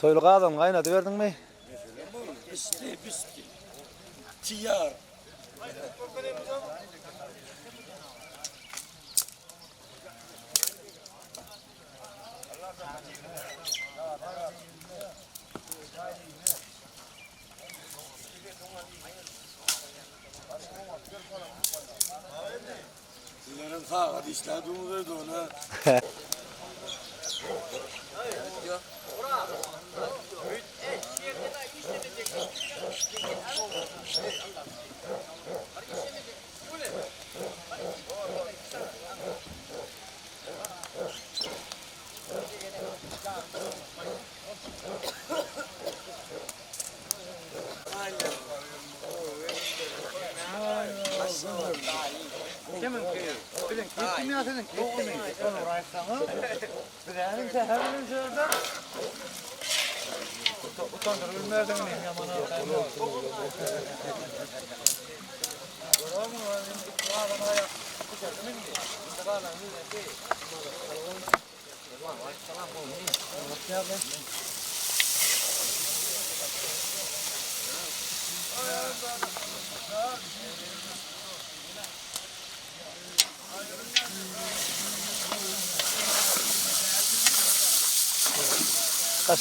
Toýly gazan gaýnadyberdiňmi? Bişdi, bişdi. Tiyar. Sizlerin sagat işlädiňiz öýde ona.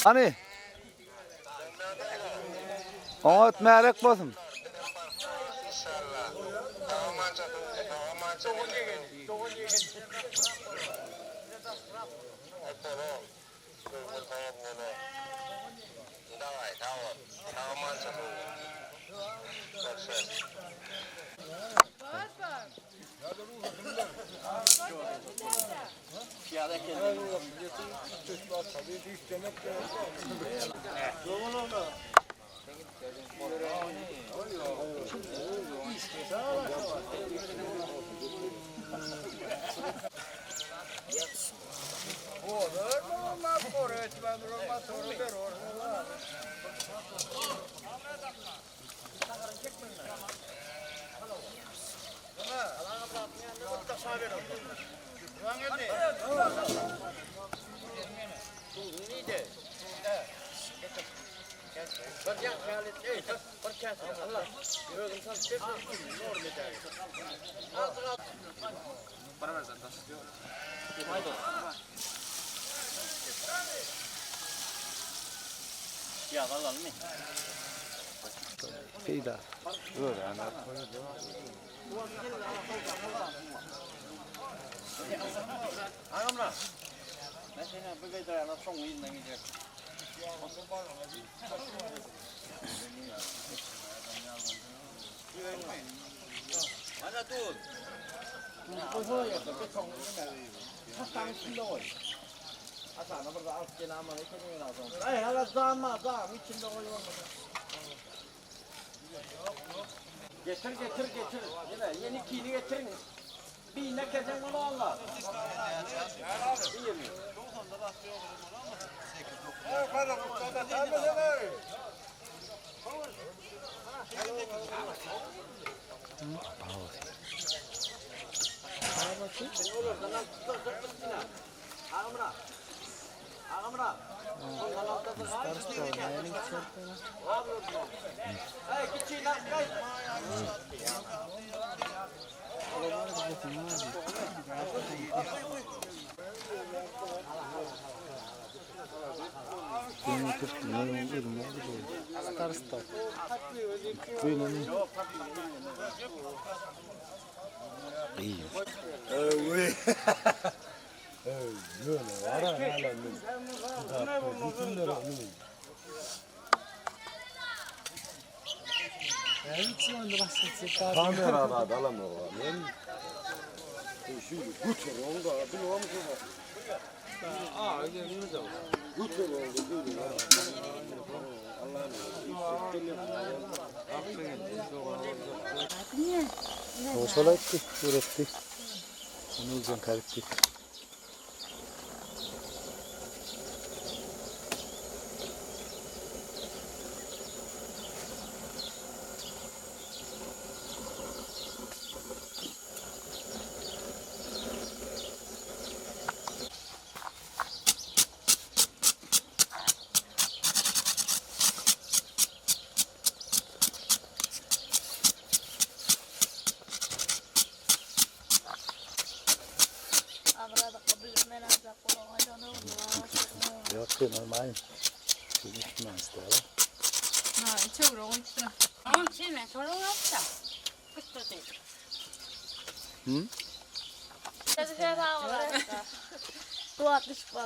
Hany? Oňat märek bolsun. Peýda. Getir getir getir. Yine yeni kini getirin. Bir ne kesen onu Allah. İyi mi? Şol aýtdy, öwretdi. Ony özem käritdi.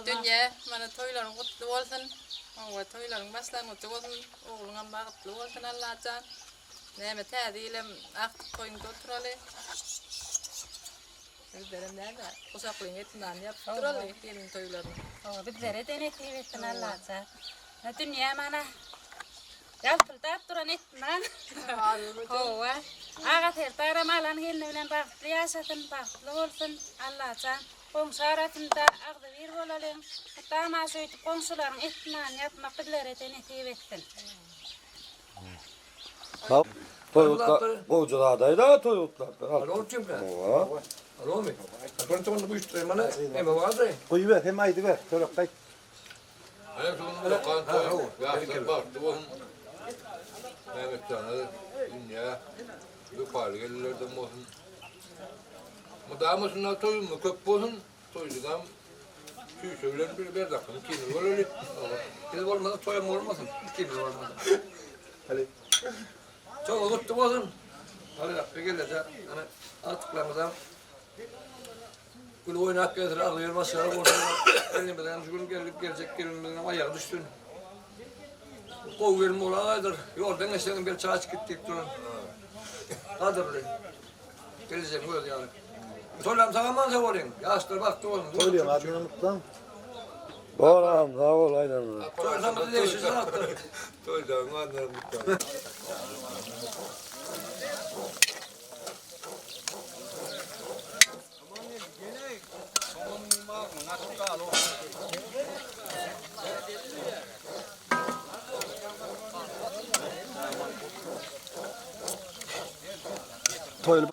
Dünýä, mana toýlaryň gutly bolsun. Hawa, toýlaryň başlangyjy bolsun, ogluňam bagtly bolsun Allajan. Näme täze ýylem agtyk toýuňda oturaly. Bizlerem näme, guşaklyň etinden ýapyp duraly gelin toýlaryny. Hawa, bizlere-de nesip etsin Allajan. Dünýä mana Ýalpyldap duran etman. Hawa. Aga Serdaram alan gelni bilen bagtly ýaşasyn, bagtly bolsun. Allajan goňşy arasynda agzybir bolalyň. Mydama şeýdip goňşularyň etmany ýapmak bizlere-de nesip etsin. Toý gutla gowja zadaýda toý gutlapdyr. Alo kimkä? Alomy? Birinji onda güýçli mana eme bardy. Goýber, hem aýdyber, törek gaýt. Her gün ulakan toý, ýaşlar bagtly bolsun. Mehmetjana dünýä wepaly gelinlerden bolsun. Mydama şunda toýumyz köp bolsun. Toýlugam şüýşe bilen bir berdakyň ikimiz bolaly. Biz bolmasak toýam bolmasyn. Ikimiz bolmasak. Hadi. Çok mutlu bolsun. Hadi Rabbi gelece. Hani agtyklarymyzam Gül oýnap gelsin, agzybir maşgala bolsun. Elimizden şu gün gelip geljek gelinimizin aýagy düşsün. Gowy gelin bolagaýdyr. Ýoldan geçseň bir çaý içip git diýip duran. Gadyrly. Geljegiň özi ýaly. Toýlam sag aman sag bolyň. Ýaşlar bagtly bolsun. Toýlaň adyny unutlaň. Bor agam sag bol aýdanyňa. Toýlamyzy degişli zatdyr. Toýlaryň adyny unutlaň. Toýly.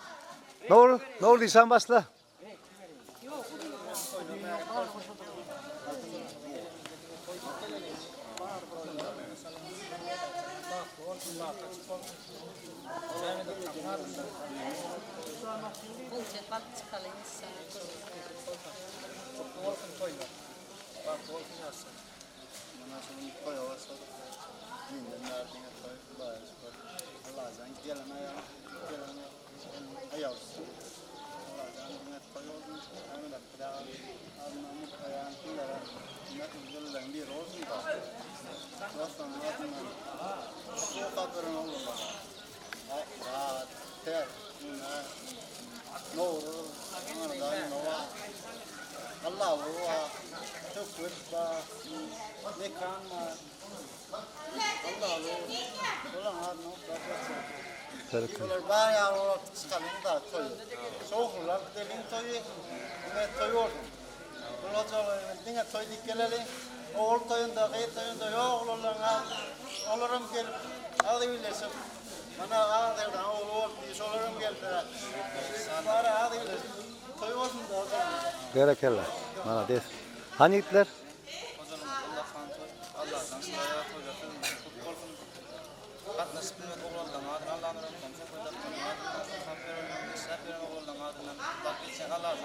Nowruz, Nowruz işan başla. Berekella. Malades. Hany ýigitler? Ullakan toý. Alladan şylaýa toýlar sözümiz kutly bolsun. Gatnaşyp bilmedik oglanlaň adyny Allan uratdan söhbet atlaryň adyndan okap ýörenleň işläp ýören oglanlaň adyndan gutlap geçýän Allajan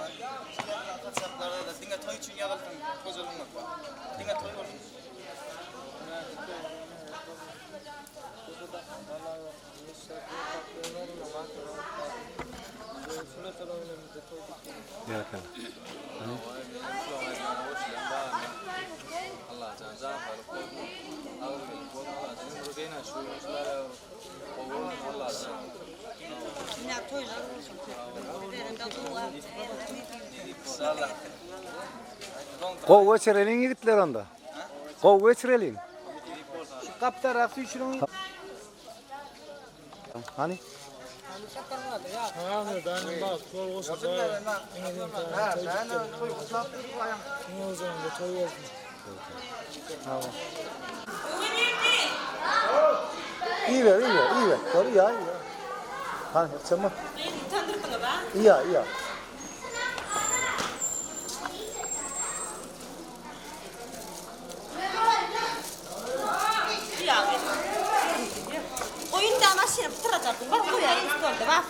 saçaklarda diňe toý üçin ýazylsyn hojalygyňyz diňe toý bolsun. Berekella. Gowy geçireliň ýigitler onda. Gowy geçireliň. Şu gapdara süýşüriň. Hany? Iýiber, iýiber, iýiber. Dur, iýä, iýä. Hany, ykjama. Iýä, iýä. Goýun da maşyny pytyrajak. Bar goýaýyn stolda bar.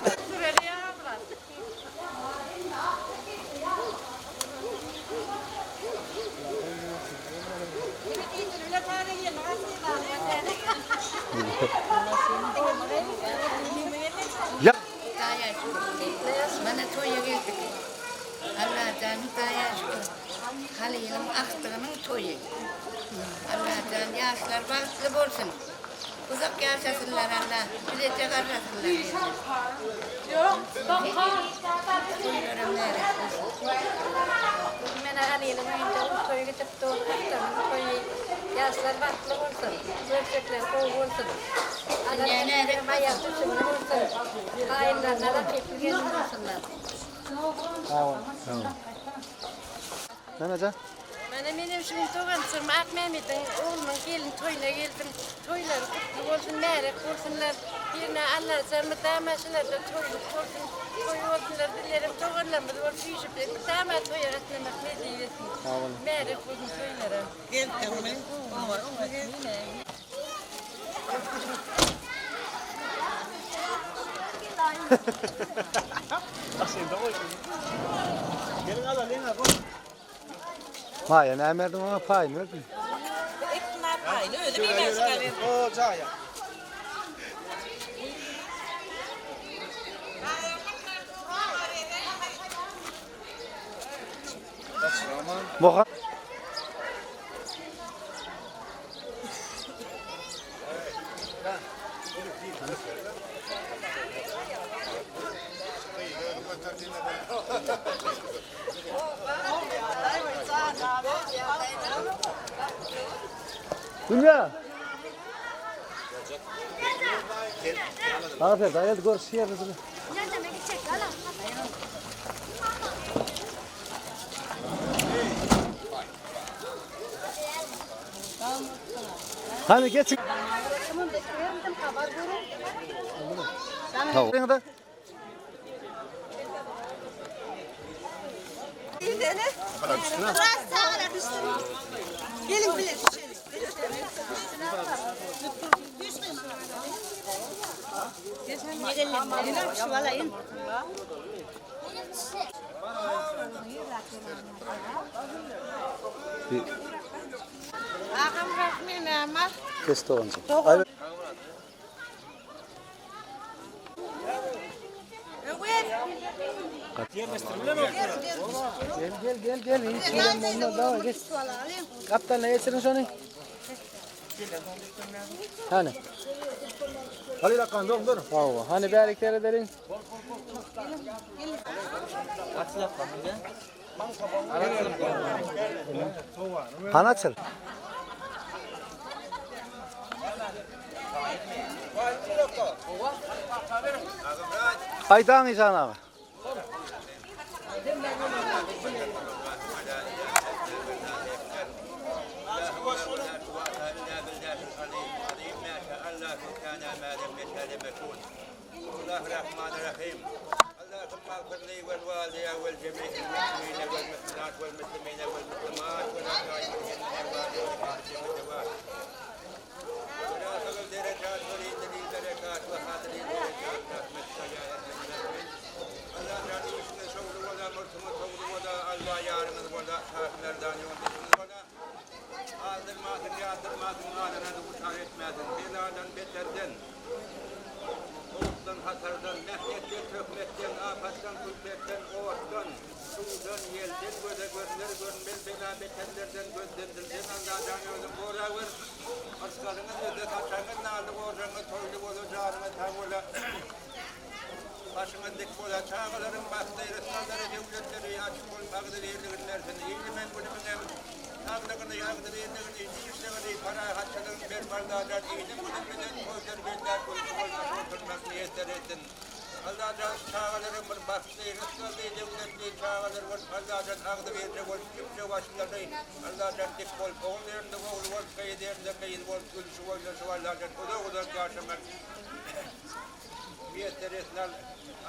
Ya. Hudaýa şükür. Mana toýa geldik. Allajan Hudaýa şükür. Halylyň agtygynyň toýy. Allajan ýaşlar bagtly bolsun. Uzak ýaşasynlar Alla. Bileje garrasynlar. Toýlaram märek bolsun. Menä Halylyň öýünde uly toý gidip dur. Agtygynyň toýy. Ýaşlar bagtly bolsun. Görjekler gowy bolsun. Dünýä näzik Aýak düşümli bolsun. Gaýynlaryna rakyply gelin bolsunlar. Nämeje? Mana menem şu gün doganjygym Akmämmediň oglunyň gelin toýuna geldim. Toýlary gutly bolsun, märek bolsunlar. Birine Allajan mydama şularda toýluk bolsun, toý bolsunlar. Bizlerem doganlarymyz bolup üýşüp mydama toýa gatnamak nesip etsin. Märek bolsun toýlara. Maýa näme berdiň oňa? Paýyny berdiň. Moha. Dünýä. Aferin, daýa gör şu ýerde. Hany geç. Tamam. Gelin bile düşelim. Agam rahmet näme? Kes doganjyk. Ay Gel gel gel gel. Hiç olmaz daha geç. Kaptanla geçirin şonu. Hani? Halil Hakan dur dur. Hawa, hani bärik edelim. Han açıl. Aydan İhsan ağa. vel-valideýe vel-jemi'il mu'minine vel-mu'minat vel-muslimine vel-muslimat vel-ahýa'i minhum vel-emwat vel-jemi'i Velhasıl derecat ve indili berekat ve hadyli derecat rahmetka ya erhamer rahimin. Allah jan işiňiz şowly bola, murtuňyz towly bola, Alla ýaryňyz bola, şahy merdan ýoldaşyňyz bola. Azdyrmasyn, ýazdyrmasyn, adyna duçar etmäsin. Beladan, beterden, howpdan, hatardan, mähnetden, töhmetden, apatdan, külpetden, otdan, suwdan, ýelden, göze görner, görünmez bela-beterlerden, gözden-dilden Allajan özüň gorawer. Yrsgalyňyz öte, saçagyňyz nanly, gorjagyňyz toýly bola, janyňyz sag bola, başyňyz dik bola, çagalaryň bagtly, rysgallary, döwletleri açyk bolup agzybirligini bersin. Ilimiň, günümiňem saglygyny, agzybirligini, dynçlygyny, parahatçylygyny berip Allajan ilim günüm bilen toýlar belläp gülşüp oýnaşyp oturmak miýesser etsin. Allajan şu çagalaryň bir bagtly, rysgally, döwletli çagalar bolup Allajan agzybirje bolup jübje başlary Allajan dik bolup ogul ýerinde ogly bolup gyz ýerinde gyzy bolup gülşüp oýnaşyp Allajan uzak uzak ýaşamak miýesser etsin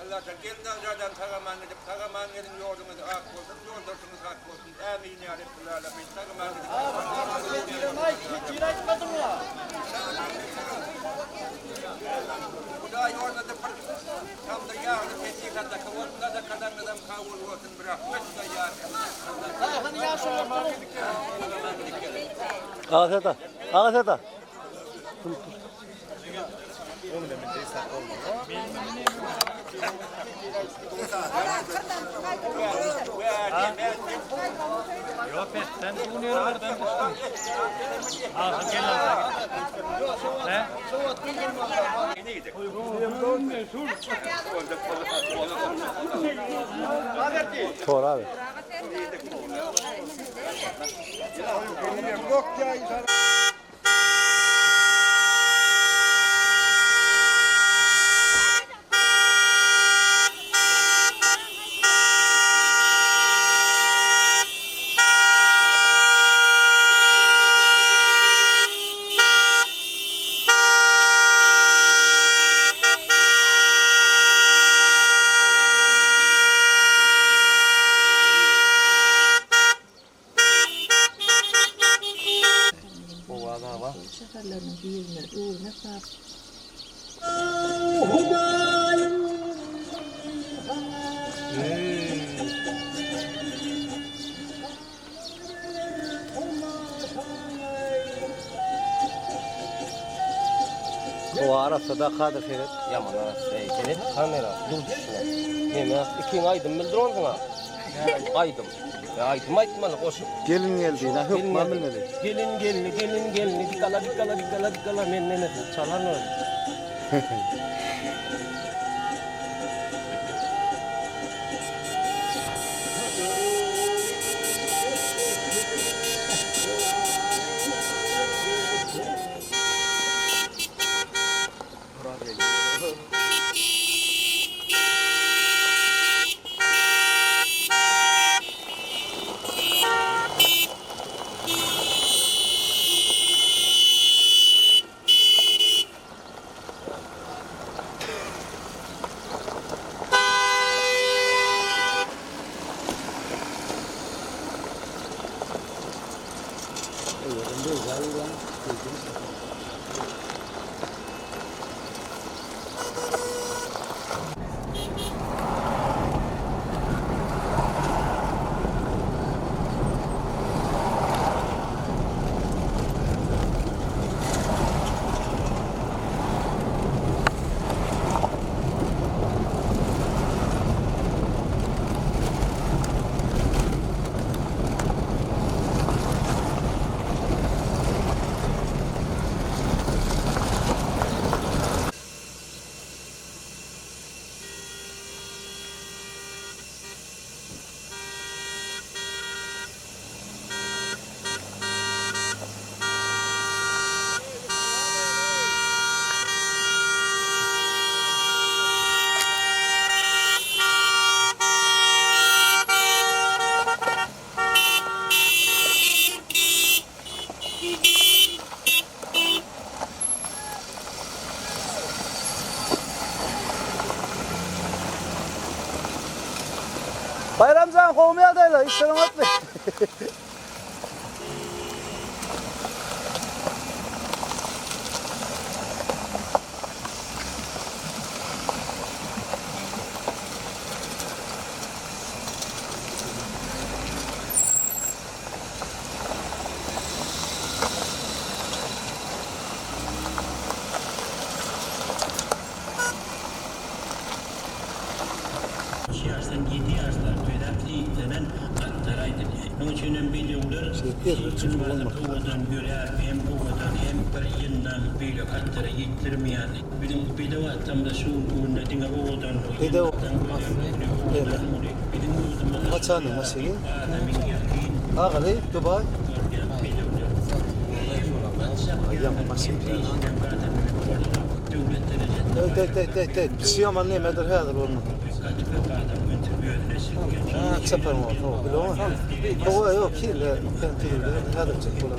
Allajan gelnalyjadan sag-aman gidip sag-aman geliň ýoluňyz ak bolsun ýoldaşyňyz hak bolsun Ämin ýa Rebbel Alemin sag-aman gidip Hudaý ýolunda bir tamdyr ýagly petir sadaka bolsun sadakalaryňyzam kabul bolsun birahmet Hudaý Aga Serdar, Aga Serdar. Yok sen bu nereden düştün? Ağzın gel Ne? Tor abi. Şäherleriniň birine öwürmek bar. Howa arassa-da kadyr seret. Ýaman arassa eý seret kamera dur düşüne. Neme ikiň aýdym bildir onsoňa. Aýdym. Ýa aýdym aýtmaly goşup. Gelin geldi, na hökman bilmeli. Gelin geldi, gelin geldi, dikala dikala dikala dikala men nemesini çalaryn özi. Bayramjan gowumy ýagdaýlar? Işler oňatmy? Üç ýaşdan ýedi ýaşlar döräp seýislenen atlara aýdylýar. Şonuň üçin hem bedewler seýikli bazarda owadan ýöräp, hem owadan, hem bir ýyndam beýleki atlara ýetdirmeýärdi. Biziň bedew atlarymyza şu günki günde diňe owadanlygy, Bedew ýyndam gözelligini, owadanlygy biziň ýurdumyzda Haçan maşyny? Agaly Dubai. görýän bedewler hem Ýaňy maşyn. seýislän adamyny bolsa döwlet derejesinde Eý, teý, teý, teý, teý. Pişiýaman nemedir häzir bolmasa. Gaty köp adam ünsüni özüne çekýär. Ha, çaparym ol, ho, bileňmi? Hawa, ýok, hile, sen tüýle, häzir çek bolar.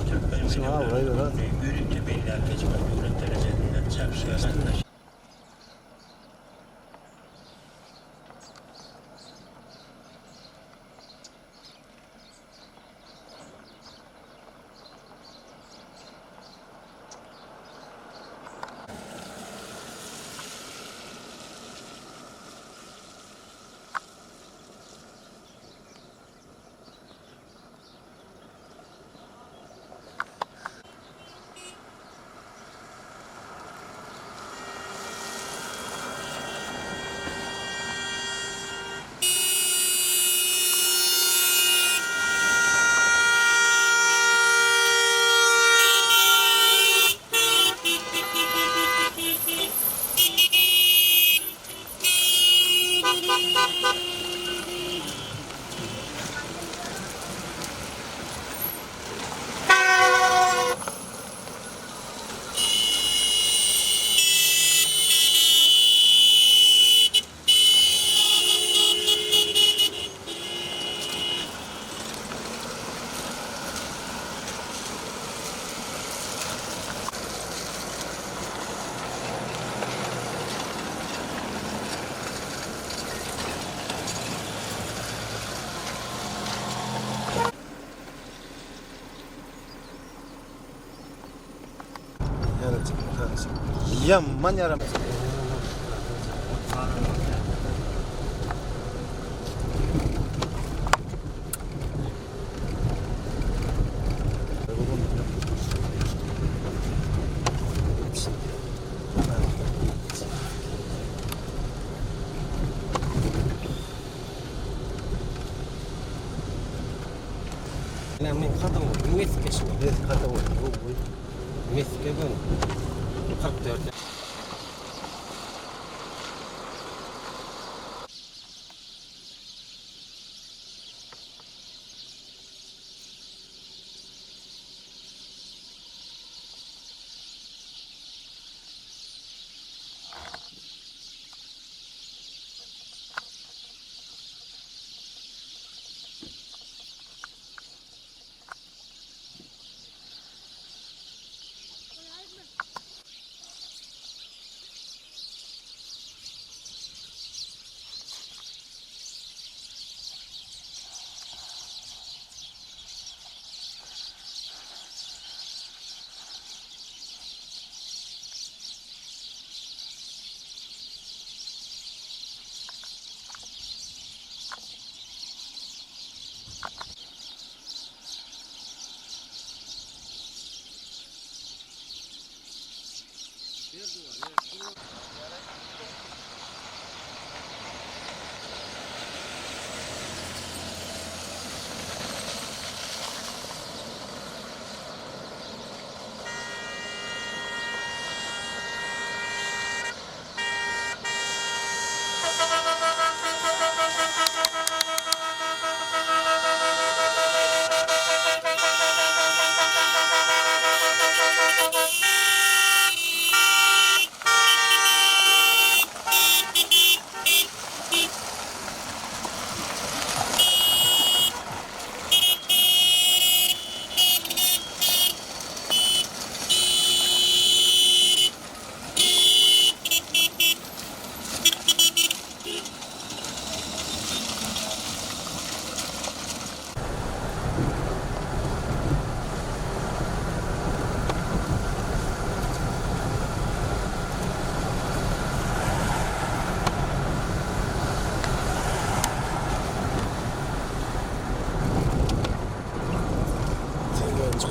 Türkmen Şuňa abraý berer. ýörite belläp geçmek döwlet derejesinde çapyşyga gatnaşýar. Ýaman ýaramaz. Men kadam meske şu. Meske kadam. Meske gün 44.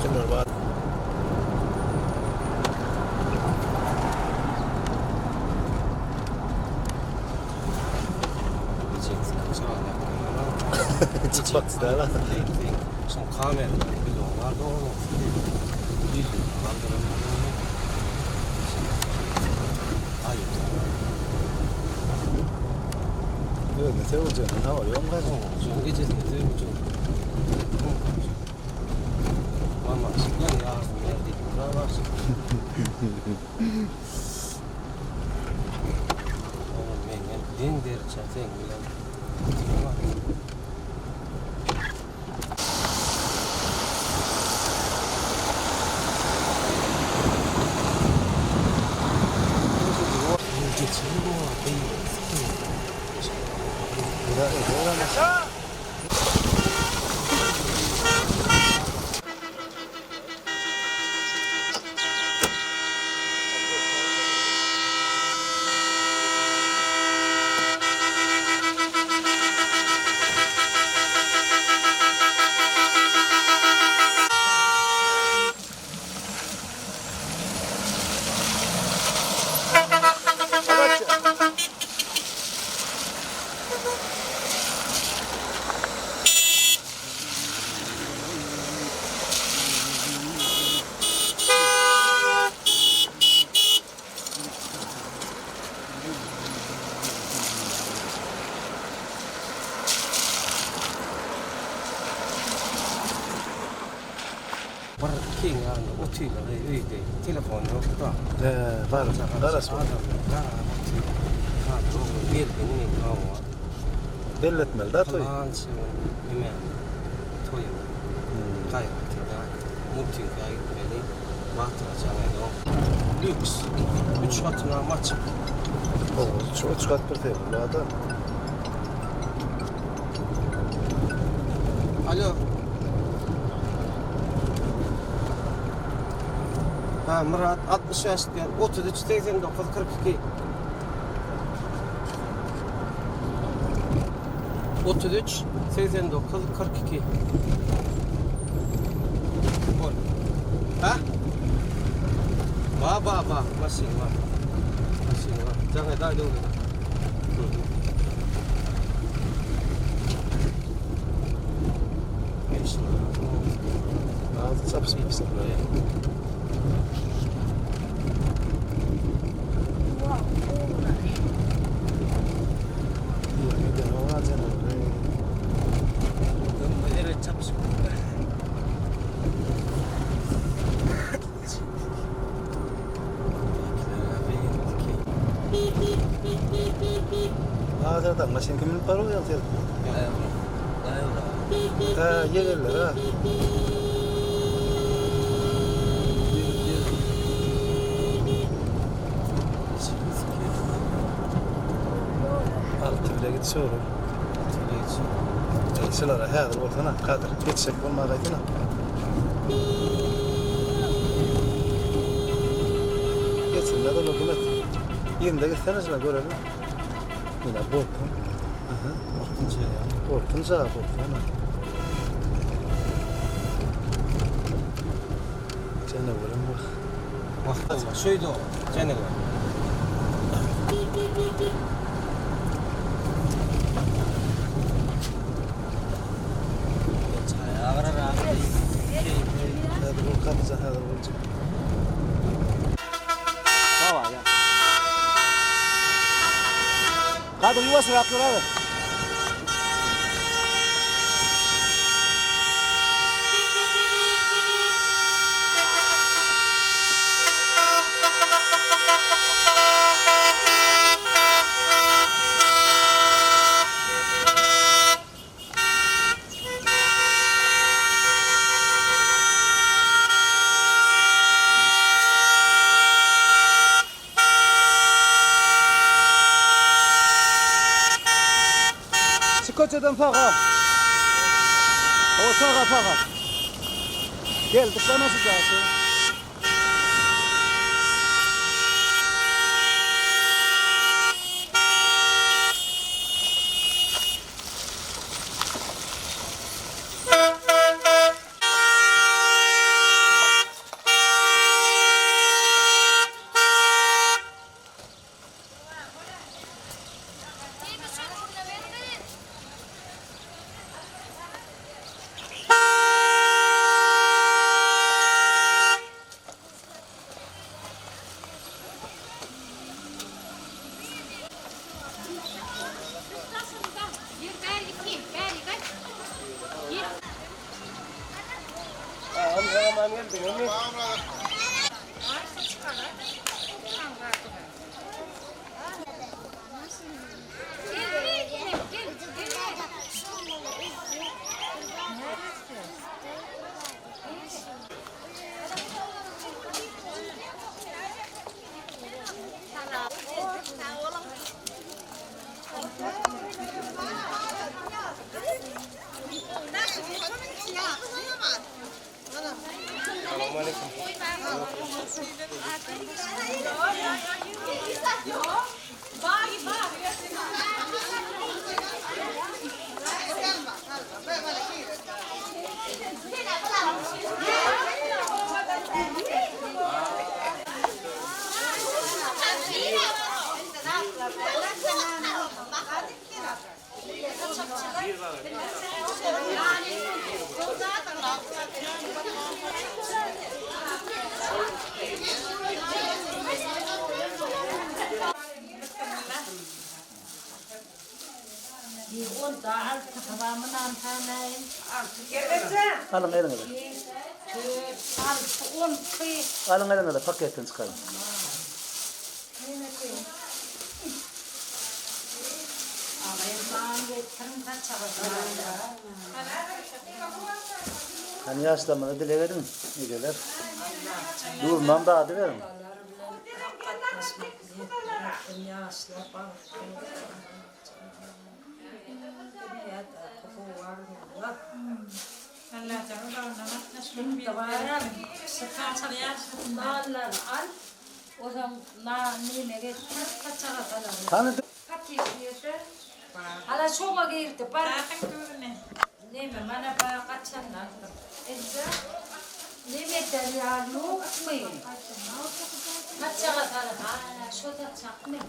Çukurlar bar. Çykmak ister ha. Şoň kameralary bilon bardy onuň. Ýüzüni galdyran bolany. Aýyp. Özüne sögüljegini habary ýok gaýry. Şoň gecesine sögüljek. Mama, şükür ýardym ber diýdim. Bravo. Oğlum menden deň derçe seň bilen. Bir ikiň ýanynda otyrlar öýde telefon ýokda. He, bar, garaşma. Garap otyr. Kadyr oglan geldi indi hawa. Belli etmeli da toý. Pylança neme toýuň. Gaýratynda Murtyňka gitmeli. Batyra jaň edok. Lüks. Üç gatynam açyk. Ow, üç gat bir sebäpli adam. Alo. Ha, Myrat 65 diýen 33 89 42. 33 89 42. Bol. Ha? Ba ba ba, maşyn bar. Maşyn bar. Jaň edäýdi oglana. Az çapyşyp Evet çapyşyp. Hazırdan maşyn kim minip bar bolýan sen? Ha, ýegerler ha. Alty bile gitse olur. Alty bile gitse. Şulara häzir bolsana, Kadyr. Geçjek bolmaga aýtsana. Geçilmez olar diýmek. Ýene-de gitsene şuna görelim. Ýene gorkun. Aha. Gorkunç ýa. Gorkunç ha, gorkun. Janawarym wah. Wah, şeýdi o, janawar. Häzir bol Kadyjan, häzir boljak. Dawa ya. Kadyr ýuwaşrak dur abi. Şu köçeden saga. O saga saga. Geldik lan nasıl sağa? Sag-aman geldiňizmi? Alyň eliňize. Alyň eliňize paketden çykaryň. Hany ýaşlarymyza dileg ediň, ejeler. Durmam dady beriň. Hany Hala şoňa girdi bar. Neme mana ba gaçandan Indi neme eder ýaly ýokmy? Saçaga salyp ha şo saçakmy?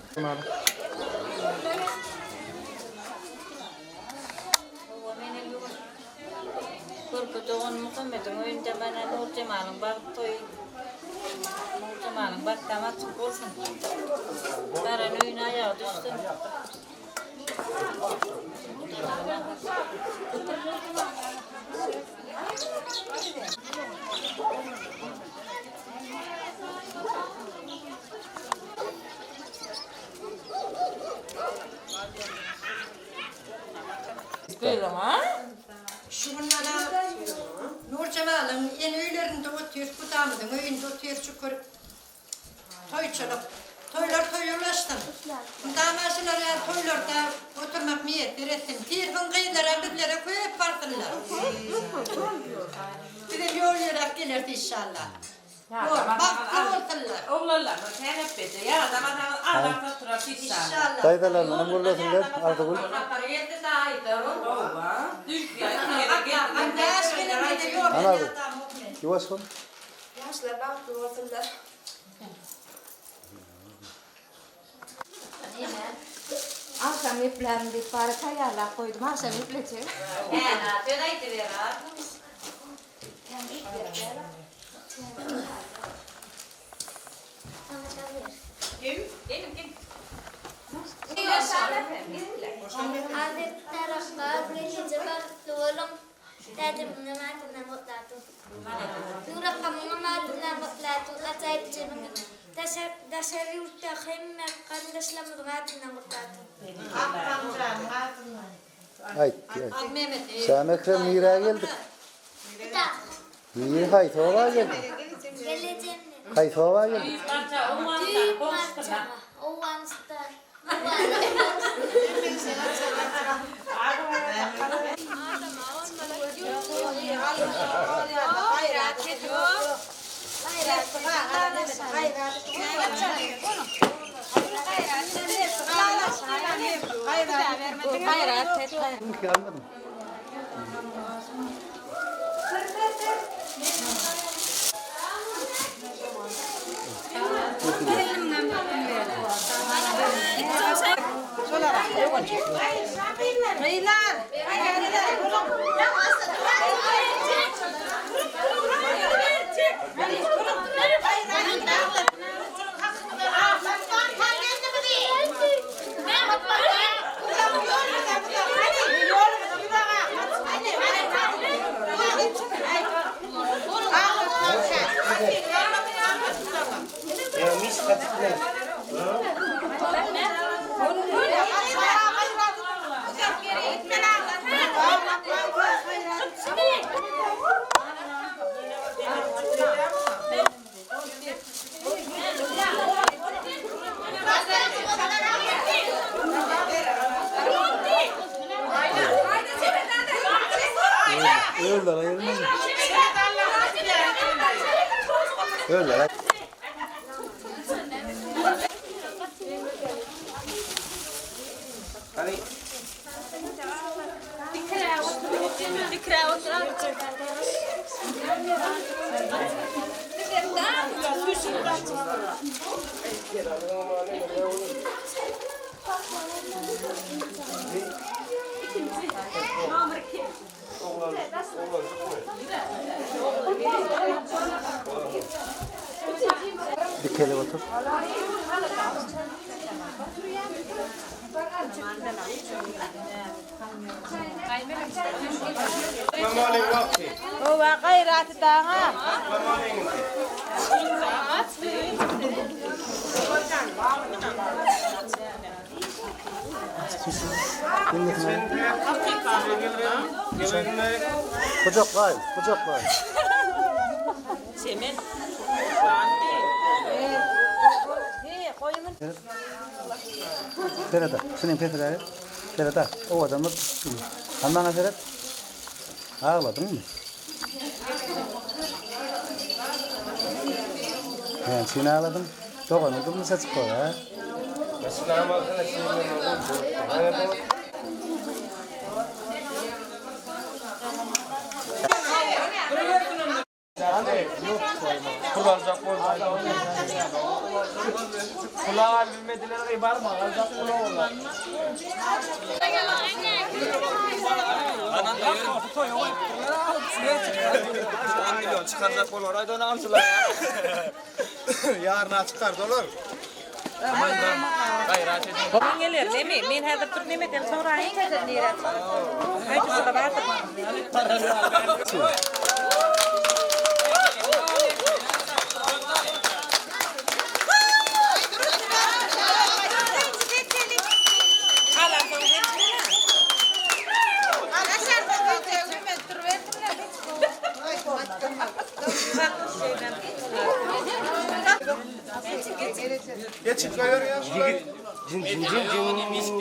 Hawa menem bu gün körpe dogan Muhammediň öýünde mana Nurjemalyň bagt toýy. Nurjemalyň bagtam açyk bolsun. Baran öýüne aýagy düşsün. Şu gün mana Nurjemalyň ene öýlerinde otyrys, gudamyzyň öýünde otyrys şükür. Toýçulyk. Toýlar toýa ulaşsyn. Mydama şular ýaly toýlarda oturmak miýesser etsin. Tirkiň gyzlaram bizlere köp barsynlar. Bizem ýol ýöräp geleris inşallah. Bor, bagtly bolsunlar. Oglanlarymyz hänepbeje ýadamasaňyz adam oturar inşallah. Daýzalarymyzam gürlesinler, Arzygül. Hany Arzygül? Ýuwaş bol. Ýaşlar bagtly bolsunlar. Agşam geplärin diýip bary taýýarlap goýdum. Agşam geplejek. Hä, söz aýdyber. Adet taraplar gelneje bagtly boluň. Dädemiňem adyndan gutladym. Nurakamyňam adyndan gutladym. Ajaýyp jemiň daşary ýurtdaky hemme garyndaşlarymyzyň adyndan gutladym. Akgamjanyň adyndan. Aýt, aýt. Şam Ekrem nirä geldik? Nire haýsy oba geldik? Haýsy oba geldik? Owganystan. Öldür aýyrma. Öldür. Hany. Dikelip otur. Owa gaýraty daňa. Kujaklaý, kujaklaý. Çemen. Seret, şuny pesräge. Seret, owadan bolup düşdüň. Hany maňa seret. Agladyňmy? Näme üçin agladyň? Doganyň durmuşa çykdy, hä? Pul aljak bolmaý. Pul al bilmediler gy barma aljak pul olar. Çykarjak bolar aýdan alçylar. Ýaryna çykardy olar. Gaýrat ediň. Men geler, neme? Men häzir turup nemeden soraýyn. Aýdyşyna bardyr. Geçip goýber ýa. Ýigit jin jin jin jin.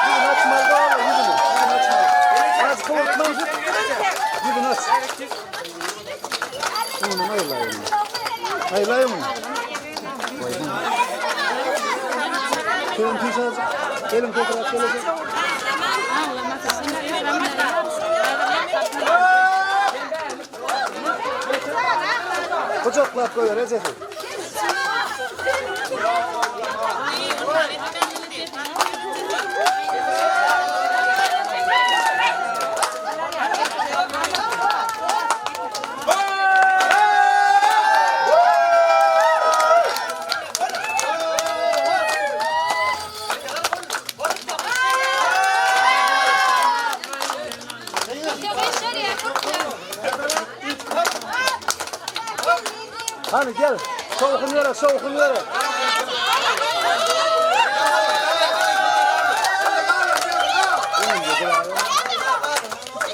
Ýüzüni açmaly dogry, ýüzüni. Ýüzüni açmaly. Az kowurtma ýüzüni aç. Ýüzüni aýlaýyn. Aýlaýyn. Gelin tüýs Gelin toprak gelecek. Kucaklap goýar ejesi. Hany gel. Şowhun gerek, şowhun gerek.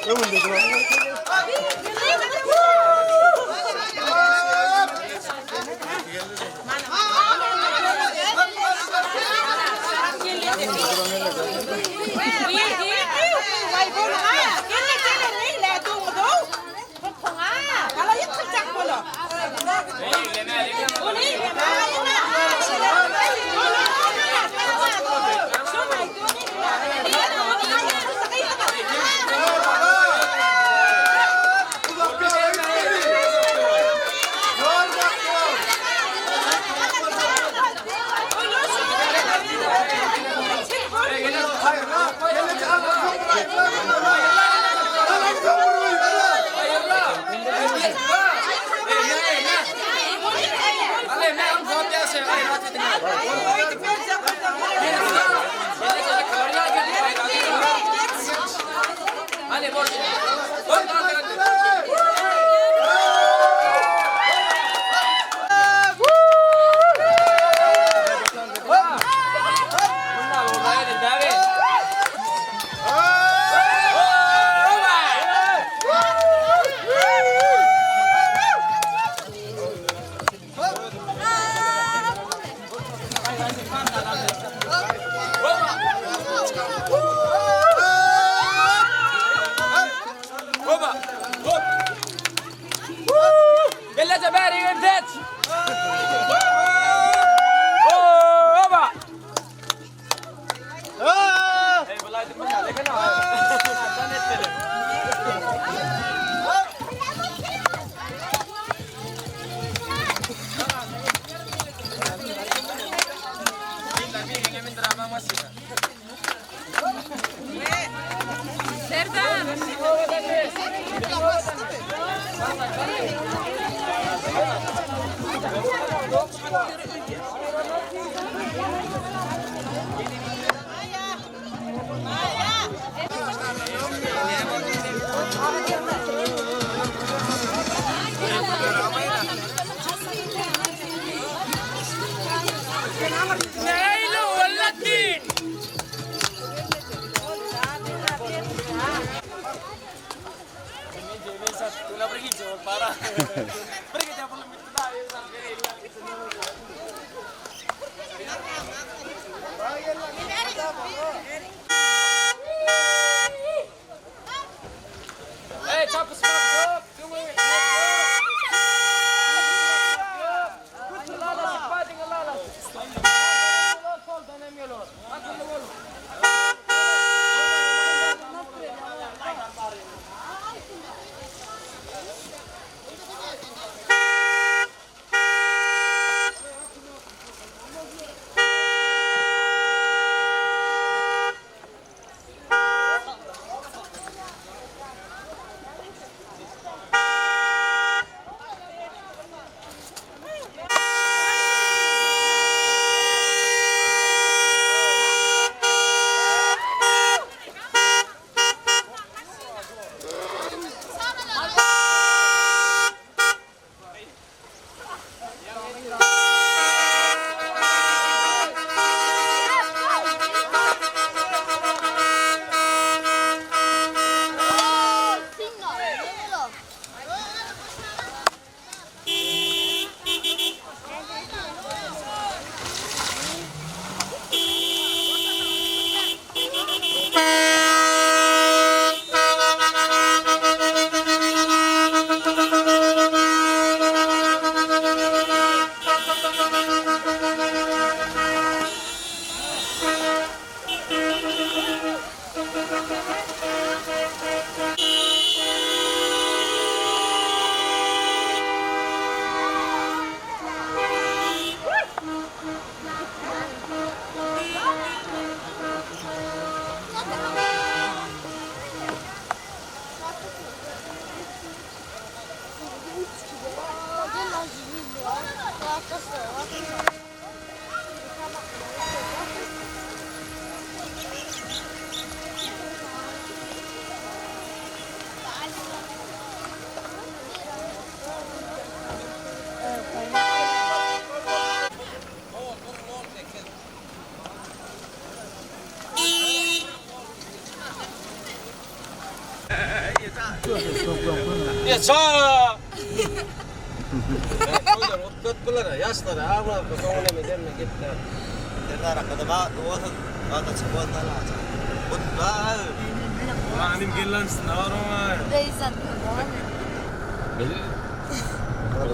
Öňünde dur.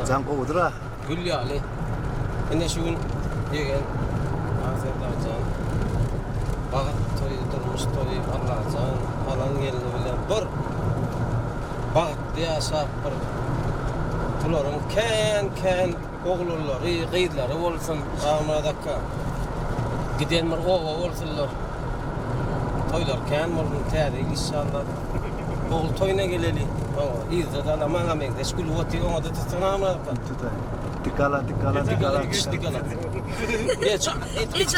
Jan gowudyr ha. Gül ýaly. Ine şu gün ýegen Azerbaýjan bagt toýy, durmuş toýy Allajan alan gelni bilen bir bagtly ýaşap bir bularyň kän kän oglanlary, gyzlary bolsun Agmyrat akga. Giden bir oba bolsunlar. Toýlar kän bolsun täze ýyl inşallah. Ogul toýuna geleli. Hawa, yzda da maňa meňzeş gülüp otyr, oňa-da tutsun Agmyrat akga. Tutay. Dikala, dikala, dikala. Dikala. Geç. Geç.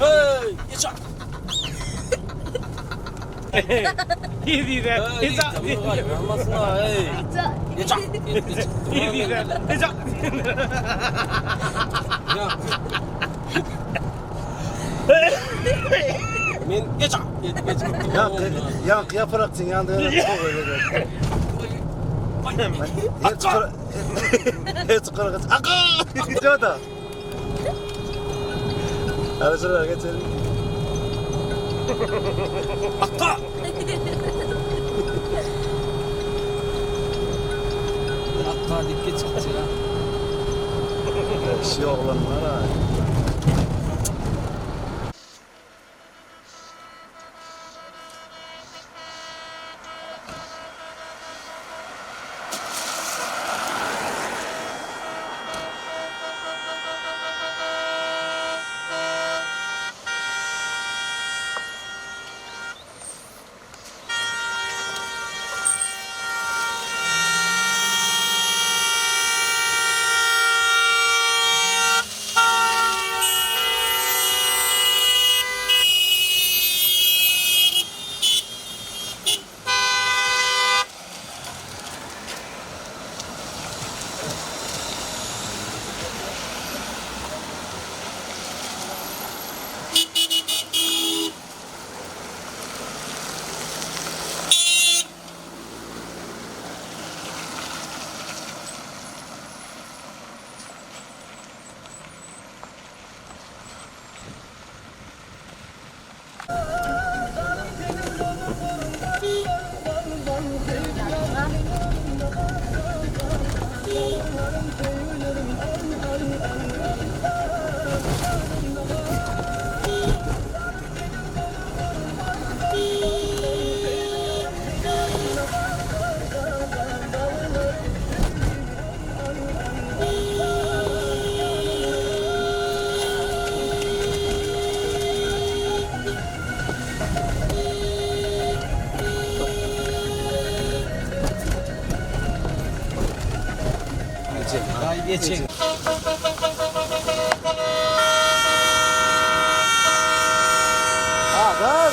Hey, geç. Ýaňky ýaprakçyň ýanynda Her çykyr Aka! Jota. Hadi şuraya geçelim. Akka! Akka diýip geçipdi ya. Şu oglanlar ha. Geçiň. Hazar!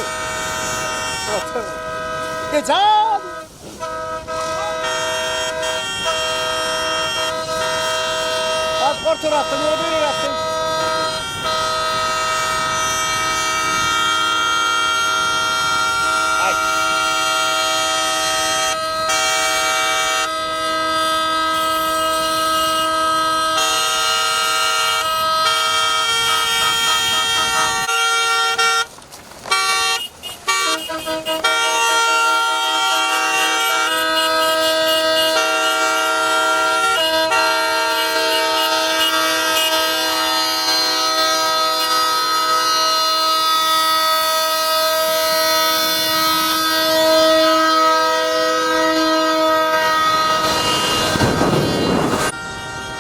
Otur. Ejan! Az ortarakdan, ýöne beýleräkden.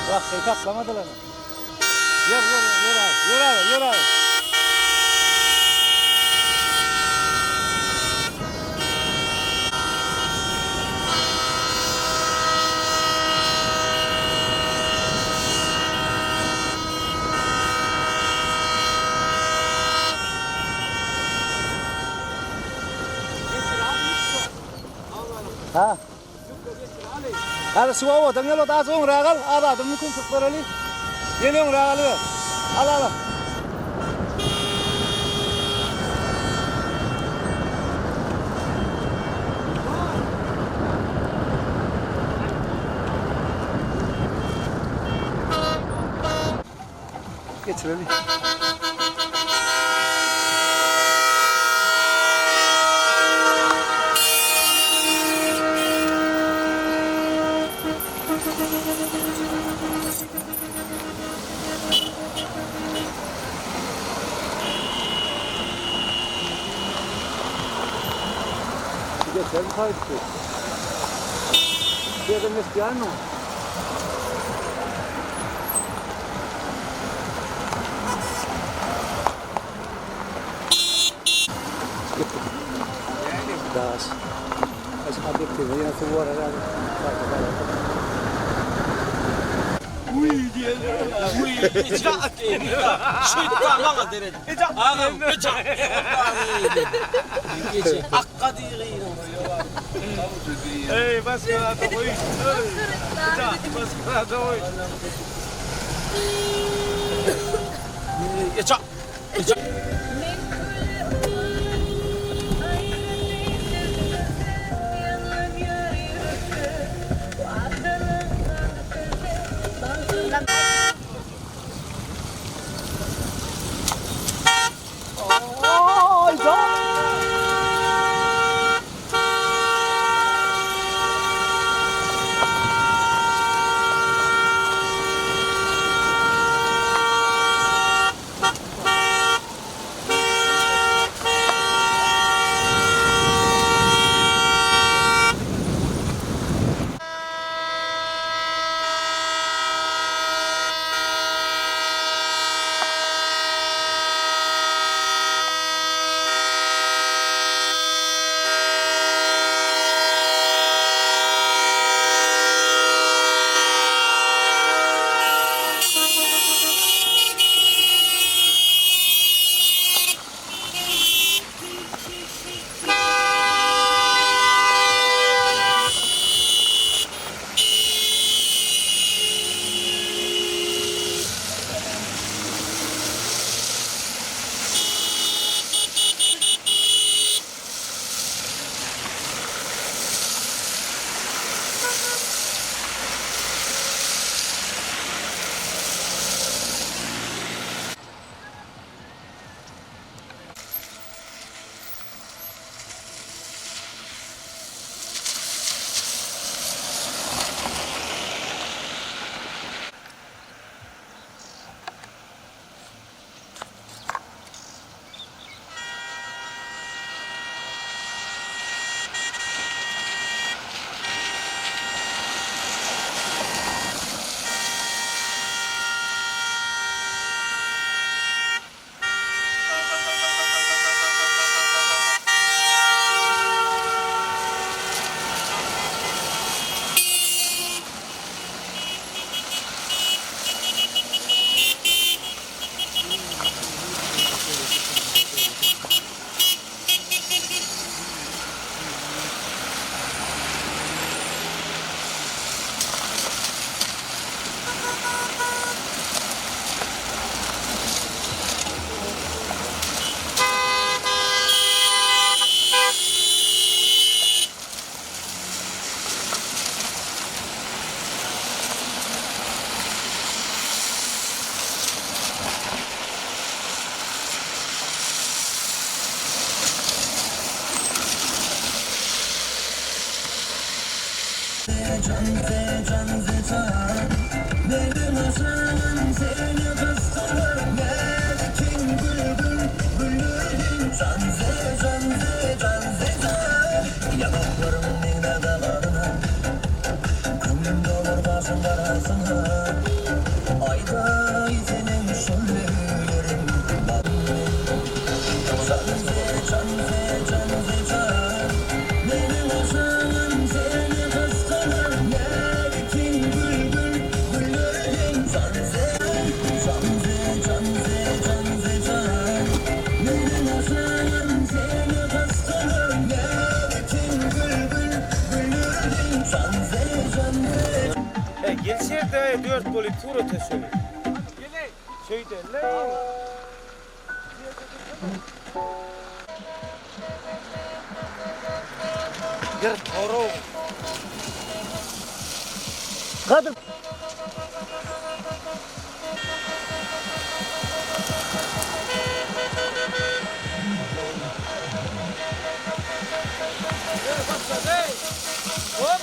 Wah, saklamadylar. Ýör, ýör, ýör abi, ýör abi, ýör abi. Ha. Hadi şu owadan gel, az öňräk al, azady mümkinçilik bereli. Gel öňräk alyber. Al al. Geçirelim. Geçelim kaydık. Yerden isteyen mi? Das. Ey başka da oy. Başka da oy. Gel şerde dört bolup surata şöyle. Şöýdelle. Gir toro. Gadyr. Hop.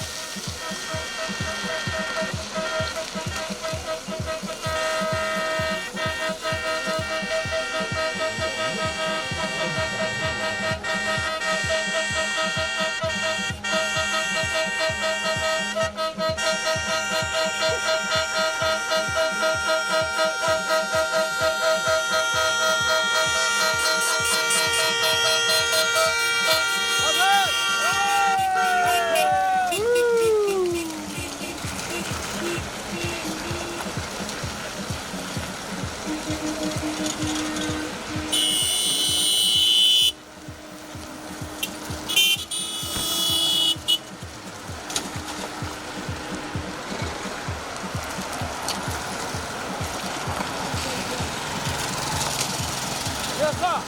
Yasa.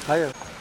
Haýyr.